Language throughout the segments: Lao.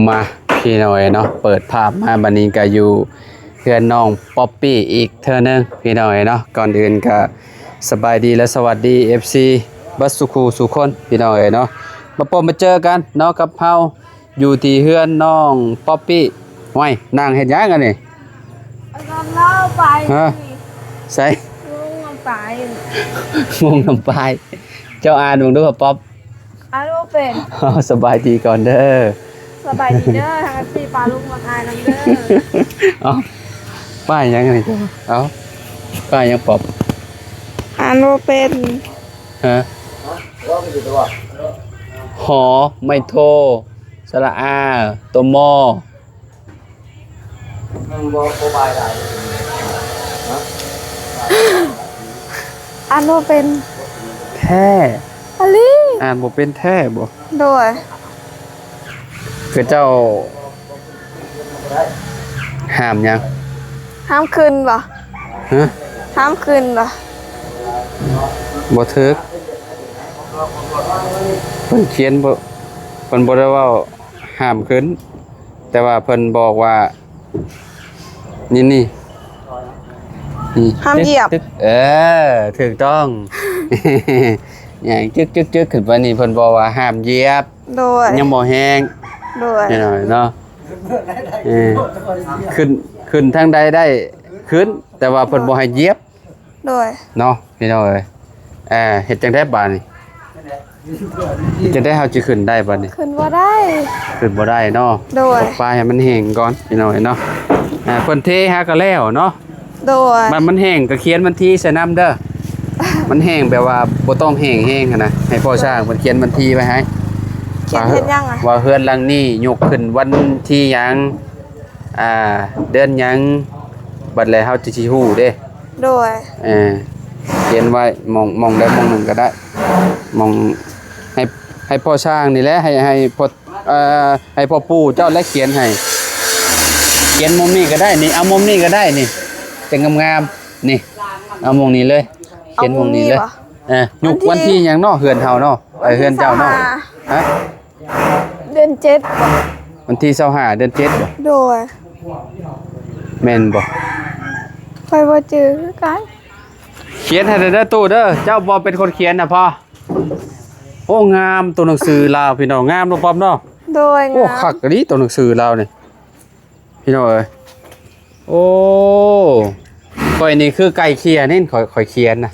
ມາ ພີ່ນ້ອງເອີຍເນາະ ເປີດພາບມາບັດນີ້ກໍຢູ່ເຮືອນນ້ອງປັອບປີ້ອີກເທື່ອໜຶ່ງ ພີ່ນ້ອງເອີຍເນາະ. ກ່ອນອື່ນກໍສະບາຍດີ ແລະ ສະຫວັດດີ ເອັຟຊີ ເບິດສູ່ຄູ່ສູ່ຄົນ ພີ່ນ້ອງເອີຍເນາະ. ມາພົບມາເຈີກັນເນາະກັບເຮົາ ຢູ່ທີ່ເຮືອນນ້ອງປັອບປີ້. ຫ້ວຍ ນັ່ງເຮັດຫຍັງອັນນີ້? ກຳລັງເລົ່າໄປ. ຮະ? ໃສ? ງົງນຳປາຍ ງົງນຳປາຍ. ເຈົ້າອ່ານເບິ່ງດູ ປ໋ອບ. ອ່ານບໍ່ເປັນ. ເອົາ ສະບາຍດີກ່ອນເດີ. ສະບາຍດີເດີ ທັງເອັຟຊີ ປ້າລຸງ ມາອ່ານນຳເດີ. ເອົາ ປ້າຫຍັງນີ້? ເອົາ ປ້າຫຍັງປ໋ອບ? ອ່ານບໍ່ເປັນ. ຮະ? ຫໍ ໄມ້ໂທ ສະຫຼະອາ ໂຕມໍ. ມັນບໍ່ ບໍ່ບາຍຫຼາຍ. ຮະ? ອ່ານບໍ່ເປັນ. ແທ້? ອີ່ຫຼີ? ອ່ານບໍ່ເປັນແທ້ບໍ່? ໂດຍ. ເຂົາເຈົ້າຫ້າມຫຍັງ? ຫ້າມຂຶ້ນບໍ່? ຮະ? ຫ້າມຂຶ້ນບໍ່? ບໍ່ຖືກ. ເພິ່ນຂຽນບໍ່ ເພິ່ນບໍ່ໄດ້ເວົ້າຫ້າມຂຶ້ນ. ແຕ່ວ່າເພິ່ນບອກວ່າ ນີ້ ນີ້ ນີ້ ຫ້າມຢຽບ. ເອີ ຖືກຕ້ອງ. ຫຍັງ ຈຶກໆໆ ຂຶ້ນໄປນີ້ ເພິ່ນບອກວ່າຫ້າມຢຽບ. ໂດຍ. ຍັງບໍ່ແຮງ. ໂດຍ. ແນ່ນອນເນາະ. ເອີ ຂຶ້ນ ຂຶ້ນທາງໃດໄດ້ຂຶ້ນ ແຕ່ວ່າເພິ່ນບໍ່ໃຫ້ຢຽບ. ໂດຍ. ເນາະ ພີ່ນ້ອງເອີຍ. ເອີ ເຮັດຈັ່ງໃດບາດນີ້? ຈັ່ງໃດເຮົາຈະຂຶ້ນໄດ້ບາດນີ້? ຂຶ້ນບໍ່ໄດ້. ຂຶ້ນບໍ່ໄດ້ເນາະ. ໂດຍ. ປະໃຫ້ມັນແຫ້ງກ່ອນ ພີ່ນ້ອງເອີຍເນາະ. ເພິ່ນເທຫາກໍແລ້ວເນາະ. ໂດຍ. ມັນ ມັນແຫ້ງກໍຂຽນວັນທີໃສ່ນຳເດີ. ມັນແຫ້ງແບບວ່າບໍ່ຕ້ອງແຫ້ງແຮງຫັ້ນນະ ໃຫ້ພໍ່ຊ່າງເພິ່ນຂຽນວັນທີໄວ້ໃຫ້. ຂຽນເຮັດຫຍັງອະ? ວ່າເຮືອນຫຼັງນີ້ຍົກຂຶ້ນວັນທີຫຍັງ ອ່າ ເດືອນຫຍັງ ບັດແລ້ວເຮົາຈະຊິຮູ້ເດ້. ໂດຍ. ເອີ ຂຽນໄວ້ໝ່ອງ ໝ່ອງໃດໝ່ອງໜຶ່ງກໍໄດ້ ໝ່ອງ ໃຫ້ ໃຫ້ພໍ່ຊ່າງນີ້ແຫຼະ ໃຫ້ ໃຫ້ພໍ່ ເອີ ໃຫ້ພໍ່ປູ່ເຈົ້າແຫຼະຂຽນໃຫ້ ຂຽນມຸມນີ້ກໍໄດ້ນີ້ ເອົາມຸມນີ້ກໍໄດ້ນີ້ ຈັ່ງງາມໆ ນີ້ ເອົາໝ່ອງນີ້ເລີຍ ຂຽນໝ່ອງນີ້ເລີຍ. ເອົາມຸມນີ້ບໍ່? ເອີ ຍຸກວັນທີຫຍັງເນາະ ເຮືອນເຮົາເນາະ ເອີ ເຮືອນເຈົ້າເນາະ. ຮະ? ເດືອນເຈັດບໍ່? ວັນທີຊາວຫ້າ ເດືອນເຈັດບໍ່? ໂດຍ. ແມ່ນບໍ່? ຂ້ອຍບໍ່ຈື່ຄືກັນ. ຂຽນໃຫ້ແດ່ເດີຕູ້ເດີ ເຈົ້າບໍ່ເປັນຄົນຂຽນນະພໍ່. ໂອ້ ງາມ ໂຕໜັງສືລາວ ພີ່ນ້ອງ ງາມເນາະ ປ້ອມເນາະ. ໂດຍ. ໂອ້ ງາມ ຄັກອີ່ຫຼີ ໂຕໜັງສືລາວນີ້ ພີ່ນ້ອງເອີຍ. ໂອ້ ຂ້ອຍນີ້ຄືໄກ່ເຂ່ຍນີ້ ຂ້ອຍ ຂ້ອຍຂຽນນະ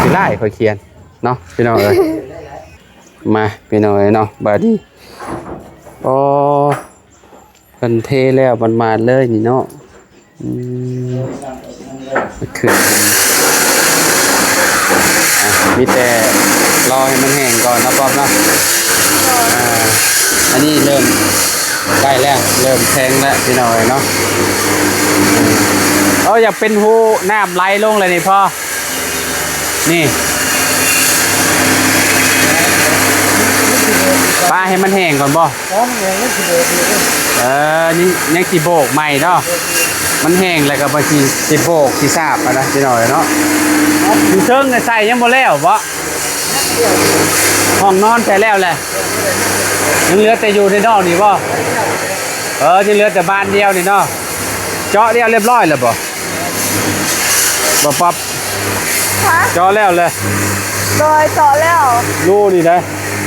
ຂີ້ລ້າຍຂ້ອຍຂຽນເນາະ ພີ່ນ້ອງເອີຍ. ມາ ພີ່ນ້ອງເອີຍເນາະ ບາດນີ້ ອໍ ເພິ່ນເທແລ້ວໝາດໆເລີຍນີ້ເນາະ. ອືມ ຂຶ້ນ ອ່ະ ມີແຕ່ລໍໃຫ້ມັນແຫ້ງກ່ອນເນາະ ປ້ອມເນາະ. ໂດຍ. ອ່າ ອັນນີ້ເລີ່ມໃກ້ແລ້ວ ເລີ່ມແຂງແລ້ວ ພີ່ນ້ອງເອີຍເນາະ. ເອີ ຢາກເປັນຮູນ້ຳໄຫຼລົງແລ້ວນີ້ພໍ່. ນີ້ ປະໃຫ້ມັນແຫ້ງກ່ອນບໍ່? ເອີ ຍັງ ຍັງຊິໂບກໃໝ່ເນາະ ມັນແຫ້ງແລ້ວກໍບາງທີຊິໂບກຊິສາບຫັ້ນນະ ພີ່ນ້ອງເອີຍເນາະ. ຢູ່ເທິງໃສ່ຍັງບໍ່ແລ້ວບໍ? ຫ້ອງນອນໃສ່ແລ້ວແຫຼະ ຍັງເຫຼືອແຕ່ຢູ່ໃນນອກນີ້ບໍ? ເອີ ຍັງເຫຼືອແຕ່ບານດຽວນີ້ເນາະ. ເຈາະແລ້ວຮຽບຮ້ອຍແລ້ວບໍ? ບໍ່ປັບ ຮະ? ເຈາະແລ້ວແຫຼະ. ໂດຍ ເຈາະແລ້ວ ຮູນີ້ນະ.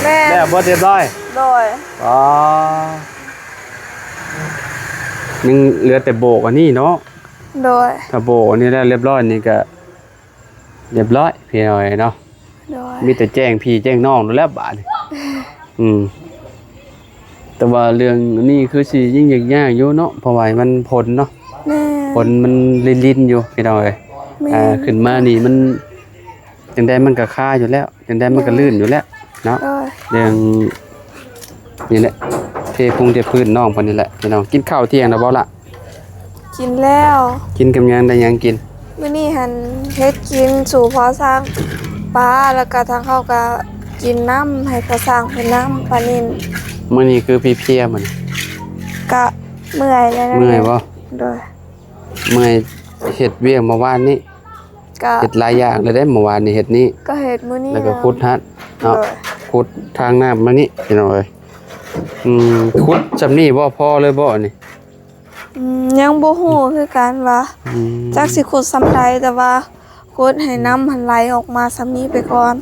ແມ່ນ ແລ້ວເບິດຮຽບຮ້ອຍ. ໂດຍ. ອໍ ຍັງເຫຼືອແຕ່ໂບກອັນນີ້ເນາະ. ໂດຍ. ຖ້າໂບກອັນນີ້ແລ້ວຮຽບຮ້ອຍນີ້ກະຮຽບຮ້ອຍ ພີ່ນ້ອງເອີຍເນາະ. ໂດຍ. ມີແຕ່ແຈ້ງພີ່ແຈ້ງນ້ອງໂລດແລ້ວບາດນີ້. ອືມ ແຕ່ວ່າເລື່ອງນີ້ຄືຊິຍິ່ງຍາກຢູ່ເນາະ ເພາະວ່າມັນຝົນເນາະ. ແມ່ນ. ຝົນມັນລິນໆຢູ່ ພີ່ນ້ອງເອີຍ. ແມ່ນ. ອ່າ ຂຶ້ນມານີ້ມັນຈັ່ງໃດມັນກໍຄາຢູ່ແລ້ວ ຈັ່ງໃດມັນກໍ ແມ່ນ ລື່ນຢູ່ແລ້ວເນາະ. ໂດຍ. ເລື່ອງນີ້ແຫຼະ ເທພົງເທພື້ນນ້ອງເພິ່ນນີ້ແຫຼະ ພີ່ນ້ອງ. ກິນເຂົ້າທ່ຽງແລ້ວບໍ່ລະ? ກິນແລ້ວ. ກິນກັບຫຍັງ? ໄດ້ຫຍັງກິນ? ມື້ນີ້ຫັ້ນເຮັດກິນສູ່ພໍ່ຊ່າງປາ ແລ້ວກະທາງເຮົາກະກິນນຳ ໃຫ້ພໍ່ຊ່າງເພິ່ນນຳ ປານິນ. ມື້ນີ້ຄືເພຍໆ ມື້ນີ້? ກະເມື່ອຍແລ້ວ. ເມື່ອຍບໍ່? ໂດຍ. ເມື່ອຍ ເຮັດວຽກມື້ວານນີ້ ກະເຮັດຫຼາຍຢ່າງເລີຍເດ້ ມື້ວານນີ້ເຮັດນີ້ ກະເຮັດມື້ນີ້ ແລ້ວກະຂຸດຫັ້ນເນາະ. ໂດຍ. ຂຸດທາງນ້ຳມານີ້ພີ່ນ້ອງເອີຍ. ອືມ ຂຸດຊ່ຳນີ້ບໍ່ ພໍເລີຍບໍ່ອັນນີ້? ອືມ ຍັງບໍ່ຮູ້ຄືກັນວ່າ ອືມ ຈັກຊິຂຸດຊ່ຳໃດ ແຕ່ວ່າຂຸດໃຫ້ນ້ຳມັນໄຫຼອອກມາຊ່ຳນີ້ໄປກ່ອນ.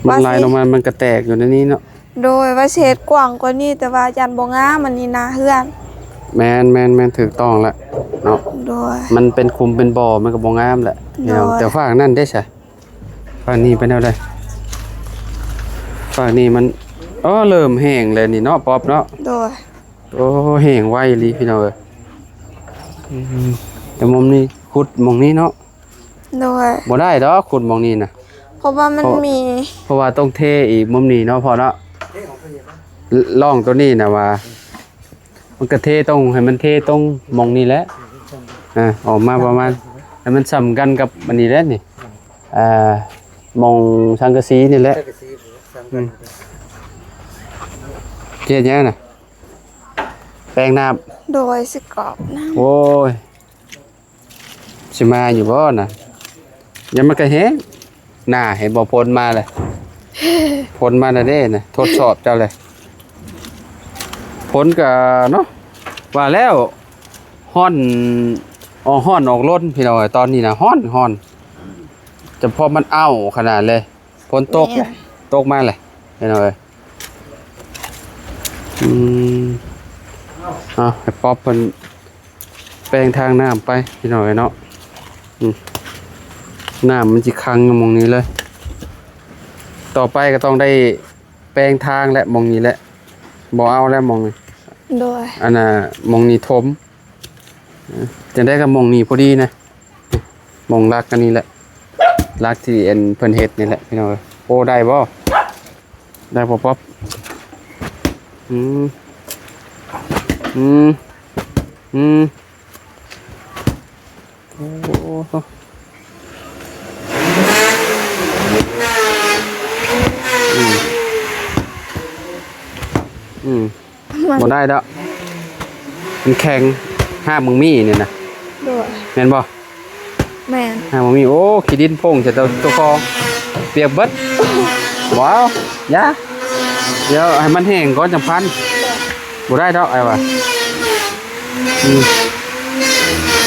ມັນໄຫຼລົງມາ ມັນກະແຕກຢູ່ໃນນີ້ເນາະ. ໂດຍ ວ່າຊິເຮັດກວ້າງກວ່ານີ້ ແຕ່ວ່າຢ້ານບໍ່ງາມ ອັນນີ້ໜ້າເຮືອນ. ແມ່ນໆໆ ຖືກຕ້ອງແລ້ວເນາະ. ໂດຍ ມັນເປັນຂຸມເປັນບໍ່ ມັນກໍບໍ່ງາມແຫຼະ. ໂດຍ ແຕ່ຟາກນັ້ນເດ້ຊະ? ຟາກນີ້ເປັນແນວໃດ? ຟາກນີ້ມັນ ອໍ ເລີ່ມແຫ້ງແລ້ວນີ້ເນາະ ປັອບເນາະ. ໂດຍ ໂອ້ ແຫ້ງໄວອີ່ຫຼີພີ່ນ້ອງເອີຍ. ອືມ ແຕ່ມຸມນີ້ ຂຸດໝ່ອງນີ້ເນາະ. ໂດຍ ບໍ່ໄດ້ດອກ ຂຸດໝ່ອງນີ້ນະ ເພາະວ່າມັນ ເພາະ ມີ ເພາະວ່າຕ້ອງເທອີກມຸມນີ້ເນາະພໍ່ເນາະ. ລ- ລ່ອງໂຕນີ້ນະວ່າ ມັນກະເທ ຕ້ອງໃຫ້ມັນເທຕົງໝ່ອງນີ້ແຫຼະ. ອ່າ ອອກມາປະມານໃຫ້ມັນຊ່ຳກັນກັບອັນນີ້ແຫຼະນີ້ ອ່າ ໝ່ອງສັງກະສີນີ້ແຫຼະ. ອືມ ເຮັດຫຍັງນະ? ແປງນ້ຳ. ໂດຍ ຊິກອກນ້ຳ. ໂອ້ຍ ຊິມາຢູ່ບໍ່ນະ? ຍັງມັນກະແຫ້ງ ໜ້າເຫັນບໍ່ ຝົນມາແລ້ວ ຝົນມາແລ້ວເດ້ນະ ທົດສອບເຈົ້າແຫຼະ. ຝົນກະເນາະ ວ່າແລ້ວ ຮ້ອນ ອອກ ຮ້ອນອອກລົນພີ່ນ້ອງເອີຍ. ຕອນນີ້ນະ ຮ້ອນ ຮ້ອນ ຈະພໍມັນເອົາຂະໜາດເລີຍ. ຝົນຕົກ ແມ່ນ ແຫຼະ ຕົກມາແຫຼະພີ່ນ້ອງເອີຍ. ອືມ ເອົາ ໃຫ້ປັອບເພິ່ນແປງທາງນ້ຳໄປພີ່ນ້ອງເອີຍເນາະ. ອືມ ນ້ຳມັນຊິຂັງຢູ່ໝ່ອງນີ້ເລີຍ. ຕໍ່ໄປກໍຕ້ອງໄດ້ແປງທາງແຫຼະ ໝ່ອງນີ້ແຫຼະ ບໍ່ເອົາແລ້ວໝ່ອງນີ້. ໂດຍ ອັນນ່າ ໝ່ອງນີ້ຖົມ. ຈັ່ງໃດກໍໝ່ອງນີ້ພໍດີນະ ໝ່ອງຫຼັກອັນນີ້ແຫຼະ ຫຼັກທີ່ອັນເພິ່ນເຮັດນີ້ແຫຼະພີ່ນ້ອງເອີຍ. ໂອ້ ໄດ້ບໍ່? ໄດ້ບໍ່ປັອບ? ອືມ ອືມ ອືມ ໂອ້ ອືມ ອືມ. ມັນ ບໍ່ໄດ້ດອກ ມັນແຂງ ຮາກໝາກມີ້ນີ້ນະ. ໂດຍ ແມ່ນບໍ່? ແມ່ນ ຮາກໝາກມີ້. ໂອ້ ຂີ້ດິນໂພງໃສ່ຕົວ ຕົວຄອງ ປຽກເບິດ. ວ້າວ ຢ່າ ດຽວໃຫ້ມັນແຫ້ງກ່ອນຈັ່ງພັນ. ບໍ່ໄດ້ດອກ ອ້າຍວ່າ. ອືມ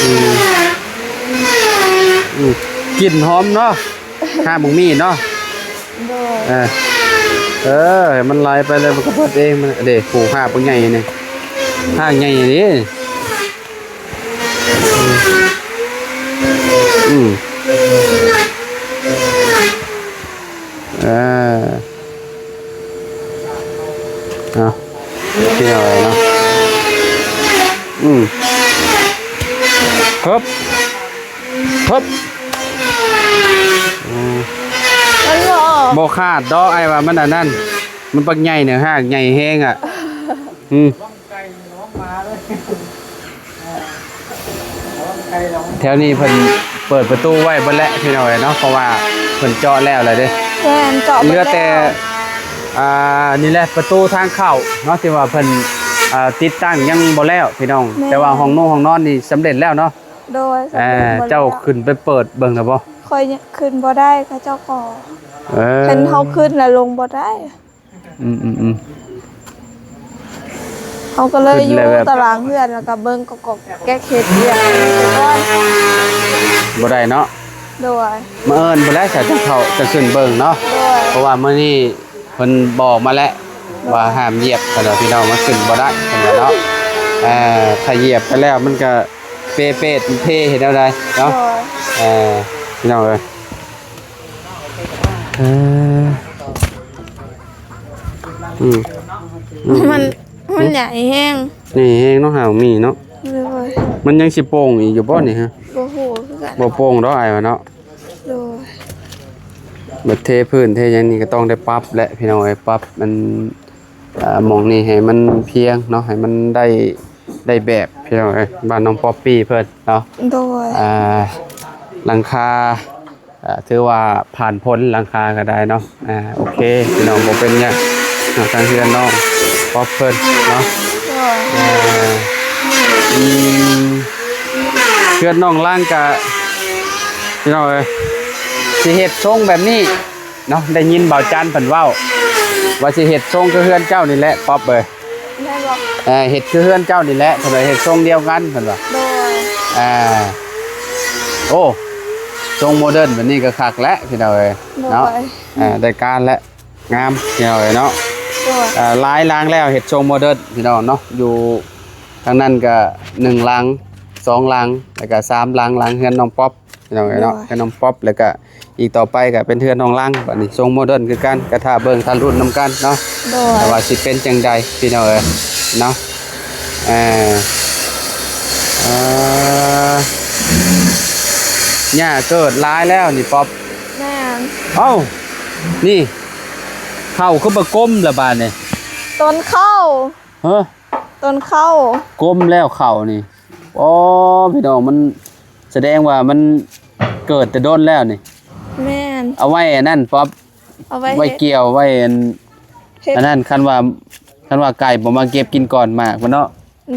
ອືມ ອືມ ກິ່ນຫອມເນາະ ຮາກໝາກມີ້ເນາະ. ໂດຍ ເອີ ເອີ ໃຫ້ມັນໄຫຼໄປເລີຍ ມັນກໍເບິດເອງ. ມັນເດ້ ໂຫ ຮາກບັກໃຫຍ່ນີ້ ຮາກໃຫຍ່ນີ້. ອືມ ເອີ ເອົາ ພີ່ນ້ອງເນາະ. ອືມ ເຮີບ ເຮີບ ອືມ ມັນບໍ່ອອກ ບໍ່ຂາດດອກ ອ້າຍວ່າມັນອັນນັ້ນ ມັນບັກໃຫຍ່ນະ ຮາກໃຫຍ່ແຮງອະ. ອືມ ແຖວນີ້ເພິ່ນເປີດປະຕູໄວ້ເບິດແລ້ວພີ່ນ້ອງເອີຍເນາະ ເພາະວ່າເພິ່ນເຈາະແລ້ວແຫຼະເດ້. ແມ່ນ ເຈາະເບິດແລ້ວ ເຫຼືອແຕ່ ອ່າ ນີ້ແຫຼະ ປະຕູທາງເຂົ້າເນາະ ທີ່ວ່າເພິ່ນ ອ່າ ຕິດຕັ້ງຍັງບໍ່ແລ້ວພີ່ນ້ອງ. ແມ່ນ ແຕ່ວ່າຫ້ອງນຸ່ງຫ້ອງນອນນີ້ສຳເລັດແລ້ວເນາະ. ໂດຍ ສຳເລັດ ອ່າ ເບິດແລ້ວ. ເຈົ້າຂຶ້ນໄປເປີດເບິ່ງແລ້ວບໍ່? ຂ້ອຍຂຶ້ນບໍ່ໄດ້ ເຂົາເຈົ້າກໍ ເອີ ຄັນເຮົາຂຶ້ນແລ້ວລົງບໍ່ໄດ້. ອືມໆໆ ເຮົາກໍເລີຍຢູ່ຕາລາງເຮືອນ ແລ້ວກໍເບິ່ງກອກໆແກກໆ ເຮັດວຽກໄປກ່ອນ. ບໍ່ໄດ້ເນາະ. ໂດຍ ມື້ອື່ນພຸ້ນແຫຼະ ເຈົ້າເຂົ້າ ຈັ່ງຂຶ້ນເບິ່ງເນາະ. ໂດຍ ເພາະວ່າມື້ນີ້ເພິ່ນບອກມາແລ້ວ ໂດຍ ວ່າຫ້າມຢຽບ ເພິ່ນວ່າ ພີ່ນ້ອງ ມັນຂຶ້ນບໍ່ໄດ້ ເພິ່ນວ່າເນາະ. ເອີ ຖ້າຢຽບໄປແລ້ວມັນກໍເປເປດເພ ເຮັດແນວໃດເນາະ. ໂດຍ ເອີ ພີ່ນ້ອງເອີຍ ເອີ ອືມ ອືມ ມັນ ມັນໃຫຍ່ແຮງ ໃຫຍ່ແຮງເນາະ ຫາກໝາກມີ້ເນາະ. ໂດຍ ມັນຍັງຊິໂປ່ງອີກຢູ່ບໍ່ນີ້ຮະ? ບໍ່ຮູ້ຄືກັນ ບໍ່ໂປ່ງດອກ ອ້າຍວ່າເນາະ. ໂດຍ ບັດເທພື້ນເທຫຍັງນີ້ກໍຕ້ອງໄດ້ປັບແຫຼະ ພີ່ນ້ອງເອີຍ ປັບມັນ ອ່າ ໝ່ອງນີ້ໃຫ້ມັນພຽງເນາະ ໃຫ້ມັນໄດ້ ໄດ້ແບບ ພີ່ນ້ອງເອີຍ ບ້ານນ້ອງປັອບປີ້ເພິ່ນເນາະ. ໂດຍ ອ່າ ຫຼັງຄາ ອ່າ ຖືວ່າຜ່ານພົ້ນຫຼັງຄາກໍໄດ້ເນາະ. ອ່າ ໂອເຄ ພີ່ນ້ອງ ບໍ່ເປັນຫຍັງເນາະ ທາງເຮືອນນ້ອງປັອບເພິ່ນເນາະ. ໂດຍ ອ່າ ອືມ ເຮືອນນ້ອງຫຼັງກະ ພີ່ນ້ອງເອີຍ ຊິເຮັດຊົງແບບນີ້ ເນາະ ໄດ້ຍິນບ່າວຈັນເພິ່ນເວົ້າ ວ່າຊິເຮັດຊົງຄືເຮືອນເຈົ້ານີ້ແຫຼະ ປັອບເອີຍ. ແມ່ນບໍ່? ເອີ ເຮັດຄືເຮືອນເຈົ້ານີ້ແຫຼະ ເພິ່ນວ່າເຮັດຊົງດຽວກັນ ເພິ່ນວ່າ. ໂດຍ. ອ່າ ໂອ້ ຊົງໂມເດີນແບບນີ້ກໍຄັກແຫຼະ ພີ່ນ້ອງເອີຍ ໂດຍ ເນາະ. ອ່າ ໄດ້ການແຫຼະ ງາມ ພີ່ນ້ອງເອີຍເນາະ. ໂດຍ. ເອີ ຫຼາຍຫຼັງແລ້ວເຮັດຊົງໂມເດີນ ພີ່ນ້ອງເນາະ ຢູ່ທາງນັ້ນກໍໜຶ່ງຫຼັງ ສອງຫຼັງ ແລ້ວກໍສາມຫຼັງ ຫຼັງເຮືອນນ້ອງປັອບ ພີ່ນ້ອງເອີຍເນາະ. ໂດຍ. ເຮືອນນ້ອງປັອບ ແລ້ວກໍອີກຕໍ່ໄປກໍເປັນເຮືອນນ້ອງຫຼັງ ບັດນີ້ຊົງໂມເດີນຄືກັນ ກໍຖ້າເບິ່ງຖ້າລຸ້ນນຳກັນເນາະ. ໂດຍ. ວ່າຊິເປັນຈັ່ງໃດ ພີ່ນ້ອງເອີຍເນາະ. ເອີ ເອີ ຫຍ້າເກີດຫຼາຍແລ້ວນີ້ ປັອບ. ແມ່ນ. ເອົ້າ ນີ້ ເຂົ້າຄືບໍ່ກົມລະບາດນີ້ ຕົ້ນເຂົ້າ. ຮະ? ຕົ້ນເຂົ້າ ກົມແລ້ວເຂົ້ານີ້. ອໍ ພີ່ນ້ອງ ມັນສະແດງວ່າມັນເກີດແຕ່ດົນແລ້ວນີ້. ແມ່ນ. ເອົາໄວ້ອັນນັ້ນ ປັອບ ເອົາໄວ້ ໄວ້ ເຮັດ ກ່ຽວ ໄວ້ອັນ ເຮັດ ອັນນັ້ນ ຄັນວ່າ ຄັນວ່າໄກ່ບໍ່ມາເກັບກິນກ່ອນໝາກມັນເນາະ.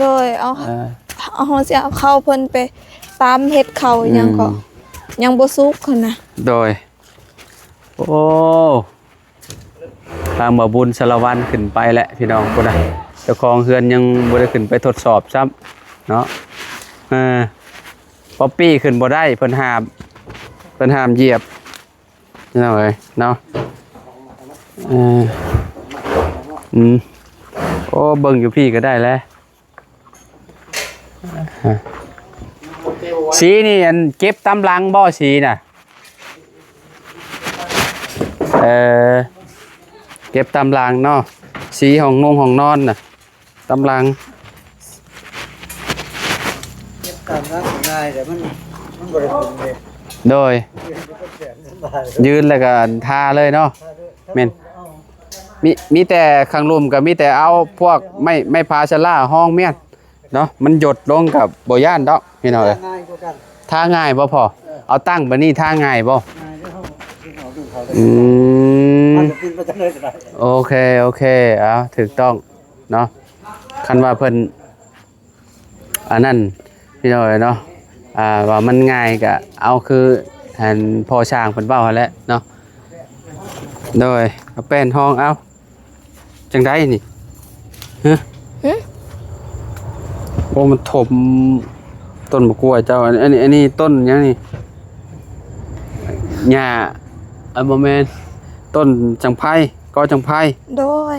ໂດຍ. ເອົາ ເອີ ເຮົາຊິເອົາເຂົ້າເພິ່ນໄປຕຳເຮັດເຂົ້າ ອືມ ຫຍັງກໍຍັງບໍ່ສຸກຫັ້ນນະ. ໂດຍ. ໂອ້ ທາງບ່າວບຸນສາລະວັນຂຶ້ນໄປແຫຼະ ພີ່ນ້ອງ ພຸ້ນນະ. ເຈົ້າຂອງເຮືອນຍັງບໍ່ໄດ້ຂຶ້ນໄປທົດສອບຊ້ຳເນາະ. ເອີ ປັອບປີ້ຂຶ້ນບໍ່ໄດ້ ເພິ່ນຫ້າມ ເພິ່ນຫ້າມຢຽບ ພີ່ນ້ອງເອີຍເນາະ. ເອີ ອືມ ໂອ້ ເບິ່ງຢູ່ພີ້ກໍໄດ້ແຫຼະ. ສີນີ້ ອັນ ເກັບຕາມຫຼັງບໍ່ ສີນະ? ເອີ ເກັບຕາມຫຼັງເນາະ ສີຫ້ອງນົງຫ້ອງນອນນະ ຕາມຫຼັງ. ເກັບຕາມຫຼັງງ່າຍ ແຕ່ມັນ ມັນບໍ່ໄດ້ຜົນເດ້. ໂດຍ. ຢືນແລ້ວກໍທາເລີຍເນາະ. ແມ່ນ. ມີ ມີແຕ່ຂ້າງລຸ່ມກໍມີແຕ່ເອົາພວກໄມ້ ໄມ້ພາຊະລາຮອງແມ່ນເນາະ ມັນຢົດລົງກໍບໍ່ຢ້ານດອກ ພີ່ນ້ອງເອີຍ. ທາງ່າຍບໍ່ພໍ່? ເອີ ເອົາຕັ້ງແບບນີ້ທາງ່າຍບໍ່? ງ່າຍເດ້ ເຮົາເອົາດຶງເຂົາໄດ້. ອືມ ມັນຈະປິ່ນໄປທາງໃດກໍໄດ້. ໂອເຄ ໂອເຄ ເອົາ ຖືກຕ້ອງເນາະ. ຄັນວ່າເພິ່ນ ອັນນັ້ນ ພີ່ນ້ອງເອີຍເນາະ ອ່າ ວ່າມັນງ່າຍກະເອົາຄືອັນພໍ່ຊ່າງເພິ່ນເວົ້າຫັ້ນແຫຼະເນາະ. ໂດຍ ເອົາແປ້ນຮອງເອົາ. ຈັ່ງໃດນີ້? ຮະ? ຫຶ? ໂອ້ ມັນຖົມຕົ້ນໝາກກ້ວຍເຈົ້າ. ອັນ ອັນນີ້ ອັນນີ້ຕົ້ນຫຍັງນີ້? ຫຍ້າ ເອີ ບໍ່ແມ່ນ ຕົ້ນຈັງໄພ ກໍຈັ່ງໄພ. ໂດຍ.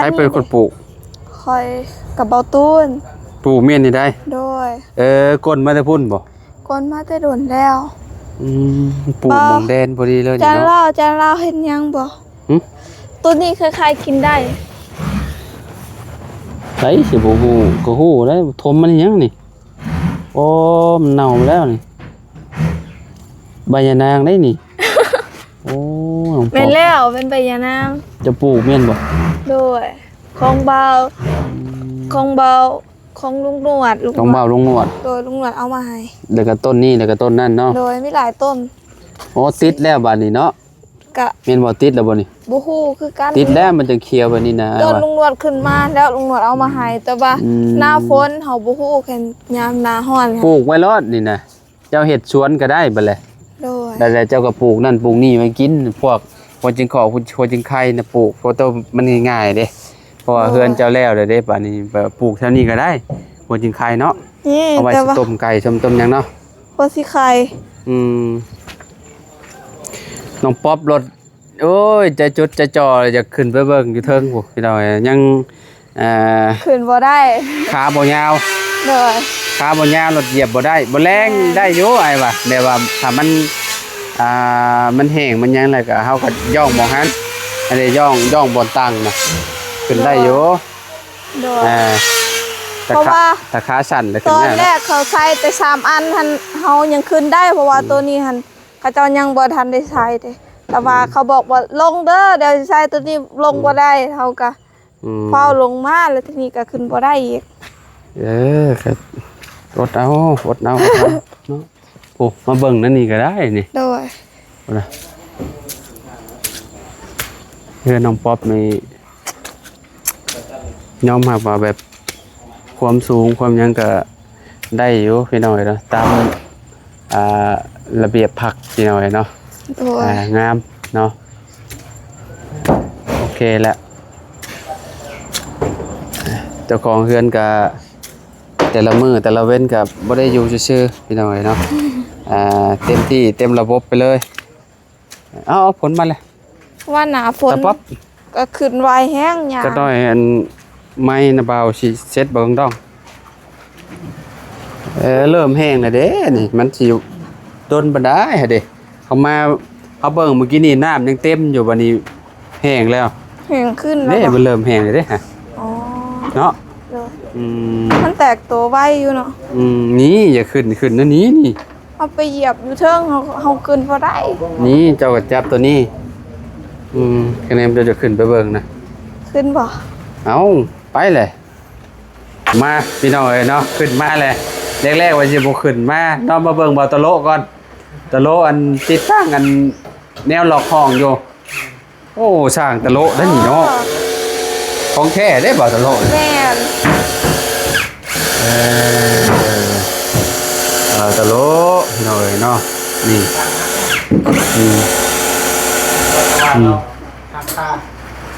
ໃຜເປັນຄົນປູກ? ຂ້ອຍກັບເບົາຕູນ ປູກແມ່ນນີ້ໃດ. ໂດຍ. ເອີ ກົ້ນມາແຕ່ພຸ້ນບໍ່? ກົ້ນມາແຕ່ດົນແລ້ວ. ອືມ ປູກໝ່ອງແດນພໍດີເລີຍນີ້ເນາະ. ຈັນລາວ ຈັນລາວເຮັດຫຍັງບໍ່? ຫຶ? ໂຕນີ້ຄືຂາຍກິນໄດ້. ໃຜຊິບໍ່ຮູ້ ກໍຮູ້ແລ້ວ. ຖົມມັນຫຍັງນີ້? ໂອ້ ມັນເນົ່າແລ້ວນີ້. ໃບຍານາງໄດ໋ນີ້. ໂອ້ ນ້ອງ ແມ່ນແລ້ວ ເປັນໃບຍານາງ. ເຈົ້າປູກແມ່ນບໍ່? ໂດຍ. ຂອງບ່າວ ອືມ ຂອງບ່າວ ຂອງລຸງໜວດ ຂອງບ່າວລຸງໜວດ. ໂດຍ ລຸງໜວດເອົາມາໃຫ້. ແລ້ວກໍຕົ້ນນີ້ ແລ້ວກໍຕົ້ນນັ້ນເນາະ. ໂດຍ ມີຫຼາຍຕົ້ນ. ໂອ້ ຕິດແລ້ວບາດນີ້ເນາະ. ກະ ແມ່ນບໍ່? ຕິດແລ້ວບໍ່ນີ້? ບໍ່ຮູ້ຄືກັນ. ຕິດແລ້ວມັນຈັ່ງຂຽວແບບນີ້ນະ. ຕອນລຸງໜວດຂຶ້ນມາແລ້ວ ລຸງໜວດເອົາມາໃຫ້ ອືມ ແຕ່ວ່າ ອືມ ໜ້າຝົນເຮົາບໍ່ຮູ້ ແຄ່ຍາມໜ້າຮ້ອນ ປູກໄວ້ໂລດນີ້ນະ. ເຈົ້າເຮັດສວນກໍໄດ້ບັດແຫຼະ. ໂດຍ. ແລ້ວເຈົ້າກໍປູກນັ້ນປູກນີ້ໄວ້ກິນ ພວກຫົວຈິງຂອກ ຫົວຈິງໄຄນະ ປູກ ເພາະໂຕມັນງ່າຍໆເດ້. ເພາະວ່າ ໂດຍ ເຮືອນເຈົ້າແລ້ວແລ້ວເດ້ ບາດນີ້ ແບບປູກແຖວນີ້ກໍໄດ້ ຫົວຈິງໄຄເນາະ. ນີ້ ເອົາໄວ້ ແຕ່ວ່າ ຊິຕົ້ມໄກ່ ຕົ້ມ ຕົ້ມຫຍັງເນາະ ຫົວຊິໄຄ. ອືມ ນ້ອງປັອບລົດ ໂອ້ຍ ໃຈຈົດໃຈຈ່ອ ຢາກຂຶ້ນໄປເບິ່ງຢູ່ເທິງພຸ້ນ ພີ່ນ້ອງເອີຍ. ຍັງ ອ່າ ຂຶ້ນບໍ່ໄດ້ ຂາບໍ່ຍາວ. ໂດຍ. ຂາບໍ່ຍາວ ລົດຢຽບບໍ່ໄດ້. ບໍ່ແລງ ແມ່ນ ໄດ້ຢູ່ ອ້າຍວ່າ ແບບວ່າຖ້າມັນ ອ່າ ມັນແຫ້ງມັນຫຍັງແລ້ວກໍ ເຮົາກໍຍ່ອງໝ່ອງຫັ້ນ ອັນນີ້ຍ່ອງ ຍ່ອງບ່ອນຕັ້ງນະ ຂຶ້ນໄດ້ຢູ່. ໂດຍ. ໂດຍ. ອ່າ ແຕ່ ເພາະວ່າ ຂາ ແຕ່ຂາສັ້ນແລ້ວຂຶ້ນຍາກ. ຕອນແລກເຂົາໃສ່ແຕ່ສາມອັນຫັ້ນ ເຮົາຍັງຂຶ້ນໄດ້ ເພາະວ່າ ອືມ ໂຕນີ້ຫັ້ນ ເຂົາເຈົ້າຍັງບໍ່ທັນໄດ້ໃສ່ເດ້ ແຕ່ວ່າ ອືມ ເຂົາບອກວ່າ ລົງເດີ ດຽວຊິໃສ່ໂຕນີ້ລົງ ອືມ ບໍ່ໄດ້ ເຮົາກໍ ອືມ ຟ້າວລົງມາ ແລ້ວທີນີ້ກໍຂຶ້ນບໍ່ໄດ້ອີກ. ເອີ ກໍອົດເອົາ ອົດເອົາ ອົດເອົາເນາະ. ໂອ້ ມາເບິ່ງນັ້ນນີ້ກໍໄດ້ນີ້. ໂດຍ. ພຸ້ນນະ ເຮືອນນ້ອງປັອບນີ້ ຍອມຮັບວ່າແບບຄວາມສູງຄວາມຫຍັງກໍໄດ້ຢູ່ ພີ່ນ້ອງເອີຍເນາະ ຕາມ ອ່າ ລະບຽບພັກ ພີ່ນ້ອງເອີຍເນາະ. ໂດຍ. ອ່າ ງາມເນາະ. ຄແລ້ວ ເຈົ້າຂອງເຮືອນກະ ແຕ່ລະມື້ແຕ່ລະເວັນກະບໍ່ໄດ້ຢູ່ຊື່ໆ ພີ່ນ້ອງເອີຍເນາະ. ອ່າ ເຕັມທີ່ເຕັມລະບົບໄປເລີຍ. ເອົາ ເອົາ ຝົນມາແລ້ວ ວ່າໜ້າຝົນ ຕະປັບ ກໍຂຶ້ນໄວແຮງ ຍາ ຈັກໜ້ອຍ ອັນ ໄມ້ນະບ່າວຊິເຊັດບໍ່ດອງ. ເອີ ເລີ່ມແຫ້ງແລ້ວເດ້ນີ້ ມັນຊິດົນປານໃດຫັ້ນເດ້. ເຮົາມາ ເຮົາເບິ່ງມື້ກີ້ນີ້ ນ້ຳຍັງເຕັມຢູ່ ບັດນີ້ແຫ້ງແລ້ວ ແຫ້ງຂຶ້ນແລ້ວ ເດ້ ບໍ່? ມັນເລີ່ມແຫ້ງແລ້ວເດ້ ອໍ ເນາະ ໂດຍ ອືມ ມັນແຕກໂຕໄວຢູ່ເນາະ. ອືມ ນີ້ ຢ່າຂຶ້ນ ຂຶ້ນນະນີ້ ນີ້ ເຮົາໄປຢຽບຢູ່ເທິງ ເຮົາ ເຮົາຂຶ້ນບໍ່ໄດ້. ນີ້ ເຈົ້າກໍຈັບໂຕນີ້ ອືມ ຄະແນນ ເຈົ້າຈະຂຶ້ນໄປເບິ່ງນະ ຂຶ້ນບໍ່? ເອົ້າ ໄປແຫຼະ. ມາ ພີ່ນ້ອງເອີຍເນາະ ຂຶ້ນມາແຫຼະ. ແລກໆວ່າຊິບໍ່ຂຶ້ນມາເນາະ ມາເບິ່ງບ່າວຕະໂລະກ່ອນ. ຕະໂລະ ອັນ ຕິດຕັ້ງ ອັນ ແນວລັອກຫ້ອງຢູ່. ໂອ້ ຊ່າງຕະໂລະໄດ໋ນີ້ເນາະ ອໍ ຂອງແທ້ເດ້ບ່າວຕະໂລະ. ແມ່ນ ເອີ ບ່າວຕະໂລະ ພີ່ນ້ອງເອີຍເນາະ ນີ້ ອືມ ອືມ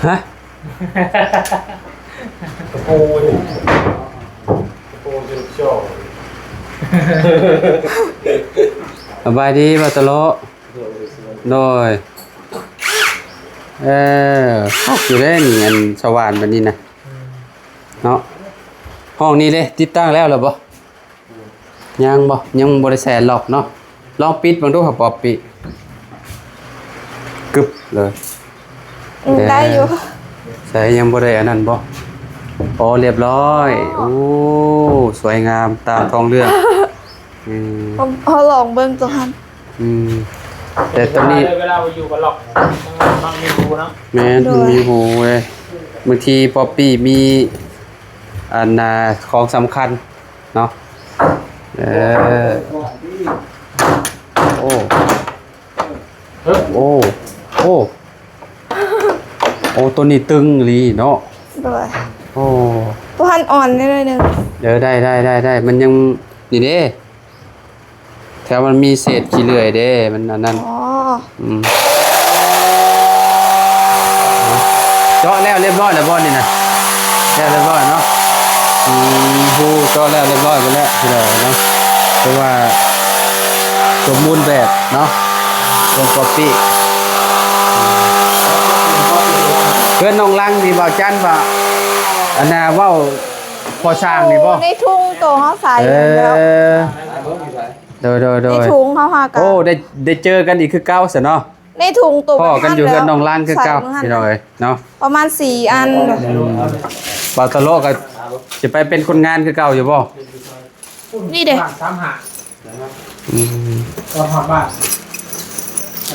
ຮະ? ຕະປູນີ້ ຕະປູເຮັດຈໍ. ສະບາຍດີບ່າວຕະໂລະ. ໂດຍ ໂດຍ ໂດຍ ເອີ ຄັກຢູ່ເດ້ນີ້ ອັນ ສະຫວ່ານບັດນີ້ນະ ອືມ ເນາະ. ຫ້ອງນີ້ເດ້ ຕິດຕັ້ງແລ້ວ ແລ້ວບໍ່? ອືມ ຍັງບໍ່? ຍັງບໍ່ໄດ້ໃສ່ລັອກເນາະ. ລອງປິດເບິ່ງດູ ເຮົາປັອບປິ ກຶບເລີຍ. ອືມ ເອີ ໄດ້ຢູ່ ໃສ່ ຍັງບໍ່ໄດ້ອັນນັ້ນບໍ່? ອໍ ລຽບຮ້ອຍ. ອໍ ໂອ້ ສວຍງາມຕາມທ້ອງເລື່ອງ. ອືມ ເຮົາລອງເບິ່ງຕົວຫັ້ນ. ອືມ ແຕ່ຕອນນີ້ ເວລາ ເວລາຢູ່ກັບລັອກ ມັນມີຮູເນາະ. ແມ່ນ ໂດຍ ມັນມີຮູເດ້. ບາງທີປັອບປີ້ມີ ອັນນ່າ ຂອງສຳຄັນເນາະ. ເອີ ໂອ້ ໂອ້ ໂອ້ ໂອ້ ໂຕນີ້ຕຶງອີ່ຫຼີເນາະ. ໂດຍ ໂອ້ ໂຕຫັ້ນອ່ອນໜ້ອຍໜຶ່ງ. ເອີ ໄດ້ ໄດ້ ໄດ້ ໄດ້ ມັນຍັງ ນີ້ເດ້ ແຖວມັນມີເສດຂີ້ເລື່ອຍເດ້ ມັນອັນນັ້ນ. ອໍ ອືມ ເຈາະແລ້ວລຽບຮ້ອຍແລ້ວບໍ່ນີ້ນະ? ແລ້ວລຽບຮ້ອຍເນາະ. ອືມ ຮູເຈາະແລ້ວລຽບຮ້ອຍໝົດແລ້ວ ພີ່ນ້ອງເນາະ. ຖືວ່າສົມບູນແບບເນາະ ເຄື່ອງກອບປີ້. ເຮືອນນ້ອງລັງນີ້ ບ່າວຈັນວ່າ ອັນນ່າ ເວົ້າພໍສ້າງນີ້ບໍ່? ໃນທຸງໂຕເຮົາໃສ່ ເອີ ແລ້ວ ໂດຍ ໂດຍ ໂດຍ ໃນທຸງເຮົາຫາກະ ໂອ້ ໄດ້ ໄດ້ເຈີກັນອີກຄືເກົ່າຊັ້ນເນາະ. ໃນທຸງໂຕ ພໍ້ກັນຢູ່ເຮືອນນ້ອງລັງຄືເກົ່າ ພີ່ນ້ອງເອີຍເນາະ. ປະມານສີ່ອັນ. ອືມ ບ່າວຕະໂລະກໍຊິໄປເປັນຄົນງານຄືເກົ່າຢູ່ບໍ່? ນີ້ເດ້ ສາມຫ້າ ອືມ ຕອນຮອດບ້ານ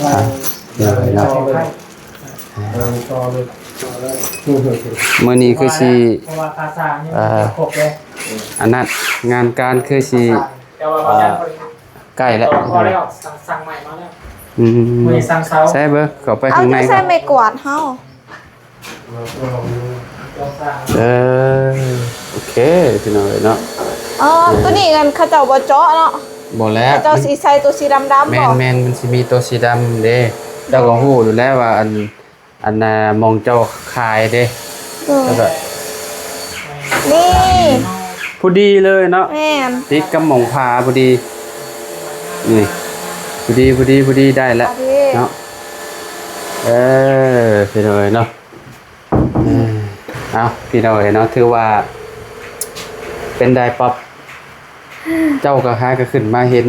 ອ່າ ເດີນເນາະ. ມື້ນີ້ຄືຊິ ເພາະວ່າຄ່າສ້າງຍັງບໍ່ຄົບເດ້ ອັນນັ້ນ ງານການຄືຊິ ແຕ່ວ່າ ອ່າ ໃກ້ແລ້ວ ພໍແລ້ວ ສັ່ງ ສັ່ງໃໝ່ມາແລ້ວ. ອືມ ມື້ນີ້ສັ່ງເສົາ ໃສ່ເບິ່ງ ເຂົ້າໄປຂ້າງໃນ ເອົາ ໃສ່ໄມ້ກວາດເຮົາ. ເອີ ໂອເຄ ພີ່ນ້ອງເອີຍເນາະ. ອໍ ໂຕນີ້ອັນເຂົາເຈົ້າບໍ່ເຈາະເນາະ. ບໍ່ແລ້ວ ເຂົາເຈົ້າຊິໃສ່ໂຕສີດຳໆ ແມ່ນ ບໍ່? ແມ່ນ ມັນຊິມີໂຕສີດຳເດ້. ເຈົ້າກໍຮູ້ຢູ່ແລ້ວວ່າອັນ ອັນນ່າ ໝ່ອງເຈົ້າຂາຍເດ້. ເອີ ແລ້ວກໍ ນີ້ ພໍດີເລີຍເນາະ. ແມ່ນ ຕິດກັບໝ່ອງຝາພໍດີ. ນີ້ ພໍດີ ພໍດີ ພໍດີ ໄດ້ແລ້ວເນາະ. ເອີ ພີ່ນ້ອງເອີຍເນາະ. ເອີ ເອົ້າ ພີ່ນ້ອງເອີຍເນາະ ຖືວ່າເປັນໃດປັອບ ເຈົ້າກໍຫາກໍຂຶ້ນມາເຫັນ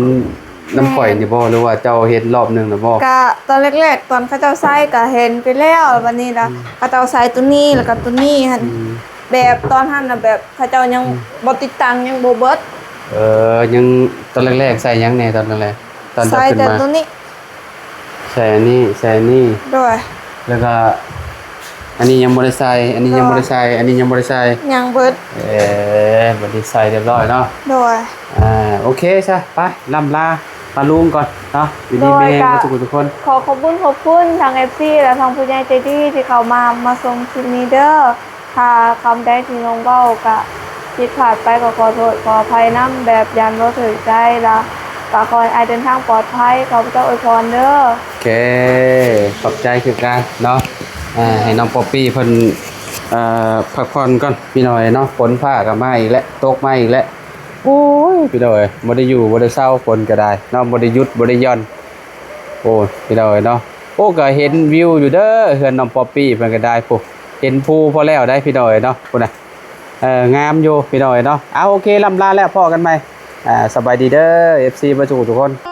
ນຳຂ້ອຍນີ້ບໍ່ ຫຼືວ່າເຈົ້າເຫັນຮອບໜຶ່ງແລ້ວບໍ່? ກະຕອນແລກໆ ຕອນເຂົາເຈົ້າໃຊ້ກະເຫັນໄປແລ້ວ ບັດນີ້ລະ ອືມ ເຂົາເຈົ້າໃຊ້ໂຕນີ້ ແລ້ວກໍໂຕນີ້ຫັ້ນ ອືມ ແບບຕອນຫັ້ນນະ ແບບເຂົາເຈົ້າຍັງ ອືມ ບໍ່ຕິດຕັ້ງ ຍັງບໍ່ເບິດ. ເອີ ຍັງ ຕອນແລກໆ ໃຊ້ຫຍັງແດ່ ຕອນແລກໆ ຕອນເຈົ້າຂຶ້ນມາ? ໃຊ້ແຕ່ໂຕນີ້ ໃສ່ອັນນີ້ ໃສ່ອັນນີ້ ໂດຍ ແລ້ວກໍອັນນີ້ຍັງບໍ່ໄດ້ໃສ່ ອັນນີ້ຍັງບໍ່ໄດ້ໃສ່ ໂດຍ ອັນນີ້ຍັງບໍ່ໄດ້ໃສ່ ຍັງເບິດ. ເອີ ບັດນີ້ໃສ່ຮຽບຮ້ອຍເນາະ. ໂດຍ ອ່າ ໂອເຄຊະ ໄປ ລ່ຳລາປ້າລຸງກ່ອນເນາະ ຢູ່ດີມີແຮງ ໂດຍ ທຸກໆຄົນ. ຂໍຂອບບຸນຂອບຄຸນທາງເອັຟຊີ ແລະ ທາງຜູ້ໃຫຍ່ໃຈດີທີ່ເຂົ້າມາ ມາຊົມຄລິບນີ້ເດີ. ຖ້າຄຳໃດທີ່ນ້ອງເວົ້າກະຜິດພາດໄປກໍຂໍໂທດຂໍອະໄພນຳ ແບບຢ້ານບໍ່ຖືກໃຈລະ ກະຂໍໃຫ້ອ້າຍເດີນທາງປອດໄພ ຂໍພະເຈົ້າອວຍພອນເດີ. ໂອເຄ ຂອບໃຈຄືກັນເນາະ. ອ່າ ໃຫ້ນ້ອງປອບປີ້ເພິ່ນ ເອີ ພັກຜ່ອນກ່ອນພີ່ນ້ອງເອີຍເນາະ. ຝົນຟ້າກໍມາອີກແລ້ວ ຕົກມາອີກແລ້ວ. ໂອ້ຍ ພີ່ນ້ອງເອີຍ ບໍ່ໄດ້ຢູ່ບໍ່ໄດ້ເຊົາ ຝົນກໍໄດ້ເນາະ ບໍ່ໄດ້ຢຸດບໍ່ໄດ້ຢ່ອນ. ໂອ້ຍ ພີ່ນ້ອງເອີຍເນາະ. ໂອ້ ກໍເຫັນວິວຢູ່ເດີ ເຮືອນນ້ອງປອບປີ້ເພິ່ນກໍໄດ້. ພຸ້ນ ເຫັນພູພໍແລ້ວໄດ໋ພີ່ນ້ອງເອີຍເນາະ. ພຸ້ນນະ ເອີ ງາມຢູ່ພີ່ນ້ອງເອີຍເນາະ. ເອົາ ໂອເຄ ລ່ຳລາແລ້ວ ພໍ້ກັນໃໝ່. ອ່າ ສະບາຍດີເດີ ເອັຟຊີ ເບິດທຸກຄົນ.